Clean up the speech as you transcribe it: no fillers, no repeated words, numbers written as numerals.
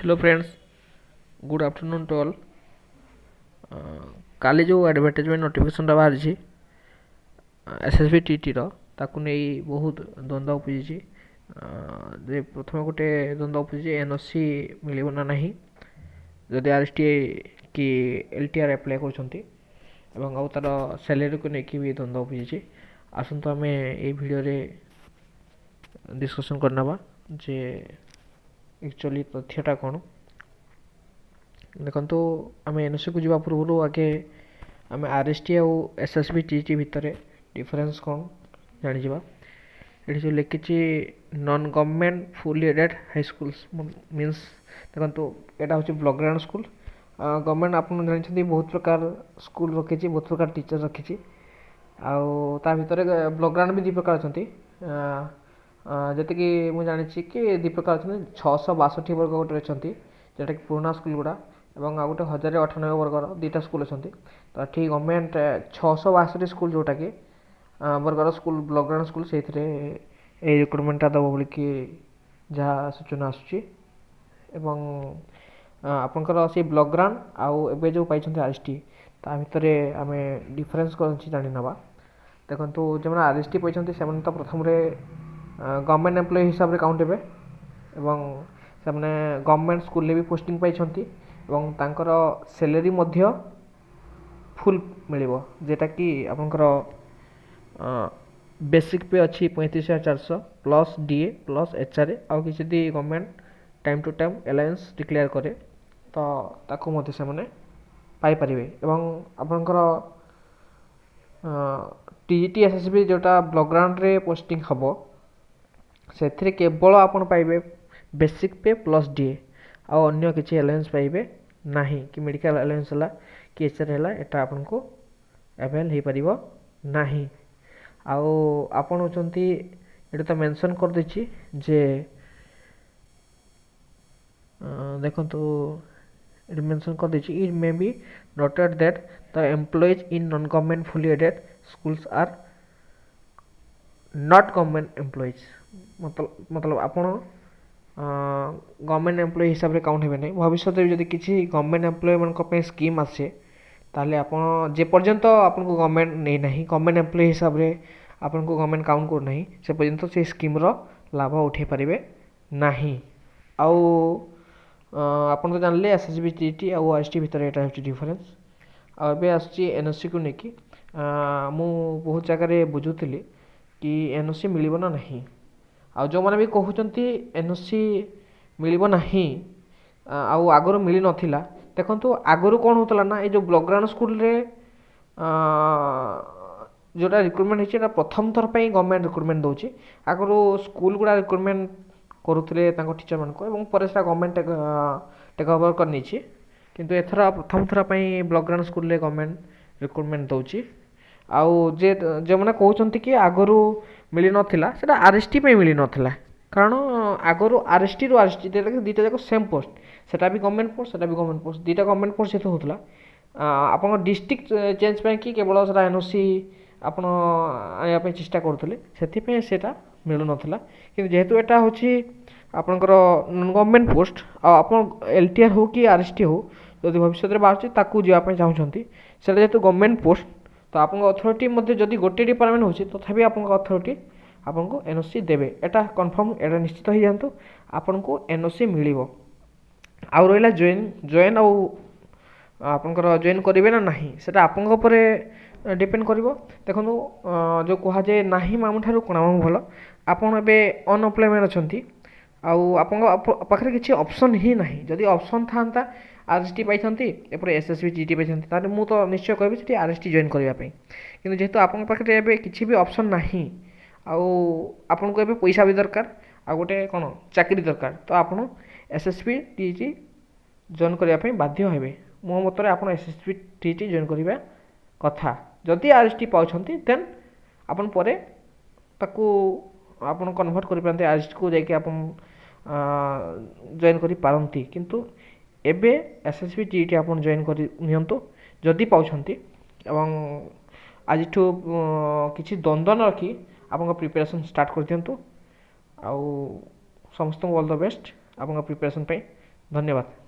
Hello friends, good afternoon to all. କାଲି ଯେଉଁ advertisement ନୋଟିଫିକେସନ୍ଟା ବାହାରିଛି ଏସ୍ ଏସ୍ ବି ଟି ଟିର, ତାକୁ ନେଇ ବହୁତ ଦ୍ୱନ୍ଦ୍ୱ ଉପୁଜିଛି ଯେ ପ୍ରଥମେ ଗୋଟେ ଦ୍ୱନ୍ଦ୍ୱ ଉପୁଜିଛି, ଏନ୍ ଓ ସି ମିଳିବ ନା ନାହିଁ ଯଦି ଆର୍ ଏସ୍ ଟି କି ଏଲ୍ ଟି ଆର୍ ଆପ୍ଲାଏ କରୁଛନ୍ତି ଏବଂ ଆଉ ତା'ର ସ୍ୟାଲେରୀକୁ ନେଇକି ବି ଦ୍ୱନ୍ଦ୍ୱ ଉପୁଜିଛି। ଆସନ୍ତୁ, ଆମେ ଏଇ ଭିଡ଼ିଓରେ ଡିସ୍କସନ୍ କରିନେବା ଯେ ଆକ୍ଚୁଆଲି ତଥ୍ୟଟା କ'ଣ। ଦେଖନ୍ତୁ, ଆମେ ଏନ୍ଓସିକୁ ଯିବା ପୂର୍ବରୁ ଆଗେ ଆମେ ଆର୍ ଏସ୍ ଟି ଆଉ ଏସ୍ ଏସ୍ ବି ଟି ଟି ଭିତରେ ଡିଫରେନ୍ସ କ'ଣ ଜାଣିଯିବା। ଏଠି ଯେଉଁ ଲେଖିଛି non government fully aided high schools means, ଦେଖନ୍ତୁ, ଏଇଟା ହେଉଛି ବ୍ଲକ୍ ଗ୍ରାଣ୍ଟ ସ୍କୁଲ୍। ଗଭର୍ଣ୍ଣମେଣ୍ଟ, ଆପଣ ଜାଣିଛନ୍ତି, ବହୁତ ପ୍ରକାର ସ୍କୁଲ୍ ରଖିଛି, ବହୁତ ପ୍ରକାର ଟିଚର୍ ରଖିଛି ଆଉ ତା ଭିତରେ ବ୍ଲକ୍ ଗ୍ରାଣ୍ଟ ବି ଦୁଇ ପ୍ରକାର ଅଛନ୍ତି। ଯେତିକି ମୁଁ ଜାଣିଛି କି ଦୁଇ ପ୍ରକାର ଅଛନ୍ତି। 662 ବର୍ଗ ଗୋଟେ ଅଛନ୍ତି, ଯେଉଁଟାକି ପୁରୁଣା ସ୍କୁଲ୍ ଗୁଡ଼ା, ଏବଂ ଆଉ ଗୋଟେ 1098 ବର୍ଗର ଦୁଇଟା ସ୍କୁଲ୍ ଅଛନ୍ତି। ତ ଏଠି ଗଭର୍ଣ୍ଣମେଣ୍ଟ 662 ସ୍କୁଲ୍, ଯେଉଁଟାକି ବର୍ଗର ସ୍କୁଲ୍, ବ୍ଲକ୍ ଗ୍ରାଣ୍ଟ ସ୍କୁଲ୍, ସେଇଥିରେ ଏଇ ରିକ୍ରୁଟମେଣ୍ଟଟା ଦେବ ବୋଲିକି ଯାହା ସୂଚନା ଆସୁଛି। ଏବଂ ଆପଣଙ୍କର ସେଇ ବ୍ଲକ୍ ଗ୍ରାଣ୍ଟ ଆଉ ଏବେ ଯେଉଁ ପାଇଛନ୍ତି ଆର୍ ଏସ୍ ଟି, ତା ଭିତରେ ଆମେ ଡିଫରେନ୍ସ କ'ଣ ଅଛି ଜାଣିନେବା। ଦେଖନ୍ତୁ, ଯେଉଁମାନେ ଆର୍ ଏସ୍ ଟି ପାଇଛନ୍ତି, ସେମାନେ ତ ପ୍ରଥମରେ ଗଭର୍ଣ୍ଣମେଣ୍ଟ ଏମ୍ପ୍ଲୟି ହିସାବରେ କାଉଣ୍ଟ ହେବେ ଏବଂ ସେମାନେ ଗଭର୍ଣ୍ଣମେଣ୍ଟ ସ୍କୁଲରେ ବି ପୋଷ୍ଟିଂ ପାଇଛନ୍ତି ଏବଂ ତାଙ୍କର ସ୍ୟାଲେରୀ ମଧ୍ୟ ଫୁଲ୍ ମିଳିବ, ଯେଉଁଟାକି ଆପଣଙ୍କର ବେସିକ୍ ପେ ଅଛି 35,400 plus DA plus H R A. ଆଉ କିଛି ଯଦି government time to time allowance declare କରେ, ତ ତାକୁ ମଧ୍ୟ ସେମାନେ ପାଇପାରିବେ। ଏବଂ ଆପଣଙ୍କର T G T S S B ଯେଉଁଟା ବ୍ଲକ୍ ଗ୍ରାଣ୍ଟରେ ପୋଷ୍ଟିଂ ହେବ, ସେଥିରେ କେବଳ ଆପଣ ପାଇବେ ବେସିକ୍ ପେ ପ୍ଲସ୍ ଡିଏ, ଆଉ ଅନ୍ୟ କିଛି ଆଲାଉନ୍ସ ପାଇବେ ନାହିଁ, କି ମେଡ଼ିକାଲ ଆଲାଉନ୍ସ ହେଲା କି ଏଚ୍ ଆର୍ ହେଲା, ଏଇଟା ଆପଣଙ୍କୁ ଆଭେଲ୍ ହେଇପାରିବ ନାହିଁ। ଆଉ ଆପଣ ହେଉଛନ୍ତି, ଏଇଟା ତ ମେନସନ୍ କରିଦେଇଛି ଯେ, ଦେଖନ୍ତୁ, ଏଠି ମେନସନ୍ କରିଦେଇଛି, "It may be noted that the employees in non government fully aided schools are not government employees." ମତଲବ ଆପଣ ଗଭର୍ଣ୍ଣମେଣ୍ଟ ଏମ୍ପ୍ଲୟି ହିସାବରେ କାଉଣ୍ଟ ହେବେ ନାହିଁ। ଭବିଷ୍ୟତରେ ଯଦି କିଛି ଗଭର୍ଣ୍ଣମେଣ୍ଟ ଏମ୍ପ୍ଲୟିମାନଙ୍କ ପାଇଁ ସ୍କିମ୍ ଆସେ, ତାହେଲେ ଆପଣ ଯେପର୍ଯ୍ୟନ୍ତ ଆପଣଙ୍କୁ ଗଭର୍ଣ୍ଣମେଣ୍ଟ ନେଇନାହିଁ, ଗଭର୍ଣ୍ଣମେଣ୍ଟ ଏମ୍ପ୍ଲୟି ହିସାବରେ ଆପଣଙ୍କୁ ଗଭର୍ଣ୍ଣମେଣ୍ଟ କାଉଣ୍ଟ କରୁନାହିଁ, ସେ ପର୍ଯ୍ୟନ୍ତ ସେ ସ୍କିମ୍ର ଲାଭ ଉଠାଇ ପାରିବେ ନାହିଁ। ଆଉ ଆପଣ ତ ଜାଣିଲେ ଏସ୍ ଏସ୍ ବି ଟି ଟି ଆଉ ଆର୍ ଏସ୍ ଟି ଭିତରେ ଏଇଟା ହେଉଛି ଡିଫରେନ୍ସ। ଆଉ ଏବେ ଆସୁଛି ଏନ୍ଓସିକୁ ନେଇକି। ମୁଁ ବହୁତ ଜାଗାରେ ବୁଝୁଥିଲି କି ଏନ୍ ଓ ସି ମିଳିବ ନା ନାହିଁ। ଆଉ ଯେଉଁମାନେ ବି କହୁଛନ୍ତି ଏନ୍ ଓ ସି ମିଳିବ ନାହିଁ ଆଉ ଆଗରୁ ମିଳିନଥିଲା, ଦେଖନ୍ତୁ, ଆଗରୁ କ'ଣ ହେଉଥିଲା ନା, ଏଇ ଯେଉଁ ବ୍ଲକ୍ ଗ୍ରାଣ୍ଟ ସ୍କୁଲରେ ଯେଉଁଟା ରିକ୍ରୁଟମେଣ୍ଟ ହେଇଛି, ଏଇଟା ପ୍ରଥମ ଥର ପାଇଁ ଗଭର୍ଣ୍ଣମେଣ୍ଟ ରିକ୍ରୁଟମେଣ୍ଟ ଦେଉଛି। ଆଗରୁ ସ୍କୁଲ ଗୁଡ଼ା ରିକ୍ରୁଟମେଣ୍ଟ କରୁଥିଲେ ତାଙ୍କ ଟିଚରମାନଙ୍କୁ ଏବଂ ପରେ ସେଟା ଗଭର୍ଣ୍ଣମେଣ୍ଟ ଟେକ୍ ଓଭର କରିନେଇଛି। କିନ୍ତୁ ଏଥର ପ୍ରଥମ ଥର ପାଇଁ ବ୍ଲକ୍ ଗ୍ରାଣ୍ଟ ସ୍କୁଲରେ ଗଭର୍ଣ୍ଣମେଣ୍ଟ ରିକ୍ରୁଟମେଣ୍ଟ ଦେଉଛି। ଆଉ ଯେ ଯେଉଁମାନେ କହୁଛନ୍ତି କି ଆଗରୁ ମିଳିନଥିଲା, ସେଇଟା ଆର୍ ଏସ୍ ଟି ପାଇଁ ମିଳିନଥିଲା। କାରଣ ଆଗରୁ R S ଟିରୁ R S T ଦୁଇଟା ଯାକ ସେମ୍ ପୋଷ୍ଟ, ସେଟା ବି ଗଭର୍ଣ୍ଣମେଣ୍ଟ ପୋଷ୍ଟ, ସେଟା ବି ଗଭର୍ଣ୍ଣମେଣ୍ଟ ପୋଷ୍ଟ, ଦୁଇଟା ଗଭର୍ଣ୍ଣମେଣ୍ଟ ପୋଷ୍ଟ ଯେହେତୁ ହେଉଥିଲା, ଆପଣଙ୍କ ଡିଷ୍ଟ୍ରିକ୍ଟ ଚେଞ୍ଜ ପାଇଁ କି କେବଳ ସେଟା ଏନ୍ ଓ ସି ଆପଣ ଆଣିବା ପାଇଁ ଚେଷ୍ଟା କରୁଥିଲେ, ସେଥିପାଇଁ ସେଇଟା ମିଳୁନଥିଲା। କିନ୍ତୁ ଯେହେତୁ ଏଇଟା ହେଉଛି ଆପଣଙ୍କର ନନ୍ ଗଭର୍ଣ୍ଣମେଣ୍ଟ ପୋଷ୍ଟ ଆଉ ଆପଣ ଏଲ୍ ଟି ଆର୍ ହେଉ କି ଆର୍ ଏସ୍ ଟି ହେଉ, ଯଦି ଭବିଷ୍ୟତରେ ବାହାରୁଛି, ତାକୁ ଯିବା ପାଇଁ ଚାହୁଁଛନ୍ତି, ସେଇଟା ଯେହେତୁ ଗଭର୍ଣ୍ଣମେଣ୍ଟ ପୋଷ୍ଟ, ତ ଆପଣଙ୍କ ଅଥରିଟି ମଧ୍ୟ ଯଦି ଗୋଟେ ଡିପାର୍ଟମେଣ୍ଟ ହେଉଛି, ତଥାପି ଆପଣଙ୍କ ଅଥରିଟି ଆପଣଙ୍କୁ ଏନ୍ ଓ ସି ଦେବେ। ଏଇଟା କନଫର୍ମ, ଏଇଟା ନିଶ୍ଚିତ ହେଇଯାଆନ୍ତୁ, ଆପଣଙ୍କୁ ଏନ୍ ଓ ସି ମିଳିବ। ଆଉ ରହିଲା ଜଏନ୍, ଆଉ ଆପଣଙ୍କର ଜଏନ୍ କରିବେ ନା ନାହିଁ, ସେଇଟା ଆପଣଙ୍କ ଉପରେ ଡିପେଣ୍ଡ କରିବ। ଦେଖନ୍ତୁ, ଯେଉଁ କୁହାଯାଏ, ନାହିଁ ମାମୁଁ ଠାରୁ କଣା ମାମୁଁ ଭଲ। ଆପଣ ଏବେ ଅନଏମ୍ପ୍ଲୟମେଣ୍ଟ ଅଛନ୍ତି ଆଉ ଆପଣଙ୍କ ପାଖରେ କିଛି ଅପସନ୍ ହିଁ ନାହିଁ। ଯଦି ଅପସନ୍ ଥାନ୍ତା, ଆର୍ ଏସ୍ ଟି ପାଇଥାନ୍ତି, ଏପଟେ ଏସ୍ ଏସ୍ ବି ଟି ଟି ପାଇଥାନ୍ତି, ତାହେଲେ ମୁଁ ତ ନିଶ୍ଚୟ କହିବି ସେଠି ଆର୍ ଏସ୍ ଟି ଜଏନ୍ କରିବା ପାଇଁ। କିନ୍ତୁ ଯେହେତୁ ଆପଣଙ୍କ ପାଖରେ ଏବେ କିଛି ବି ଅପସନ୍ ନାହିଁ ଆଉ ଆପଣଙ୍କୁ ଏବେ ପଇସା ବି ଦରକାର ଆଉ ଗୋଟେ କ'ଣ ଚାକିରି ଦରକାର, ତ ଆପଣ ଏସ୍ ଏସ୍ ବି ଟି ଟି ଜଏନ୍ କରିବା ପାଇଁ ବାଧ୍ୟ ହେବେ। ମୋ ମତରେ ଆପଣ ଏସ୍ ଏସ୍ ବି ଟି ଟି ଜଏନ୍ କରିବା କଥା। ଯଦି ଆର୍ ଏସ୍ ଟି ପାଉଛନ୍ତି, ଦେନ୍ ଆପଣ ପରେ ତାକୁ ଆପଣ କନଭର୍ଟ କରିପାରନ୍ତି, ଆର୍ ଏସ୍ ଟିକୁ ଯାଇକି ଆପଣ ଜଏନ୍ କରିପାରନ୍ତି। କିନ୍ତୁ ଏବେ ଏସ୍ ଏସ୍ ବି ଟି ଟି ଆପଣ ଜଏନ୍ କରି ନିଅନ୍ତୁ ଯଦି ପାଉଛନ୍ତି ଏବଂ ଆଜିଠୁ କିଛି ଦ୍ୱନ୍ଦ୍ୱ ନ ରଖି ଆପଣଙ୍କ ପ୍ରିପାରେସନ୍ ଷ୍ଟାର୍ଟ କରିଦିଅନ୍ତୁ। ଆଉ ସମସ୍ତଙ୍କୁ ଅଲ୍ the best ଆପଣଙ୍କ ପ୍ରିପାରେସନ୍ ପାଇଁ। ଧନ୍ୟବାଦ।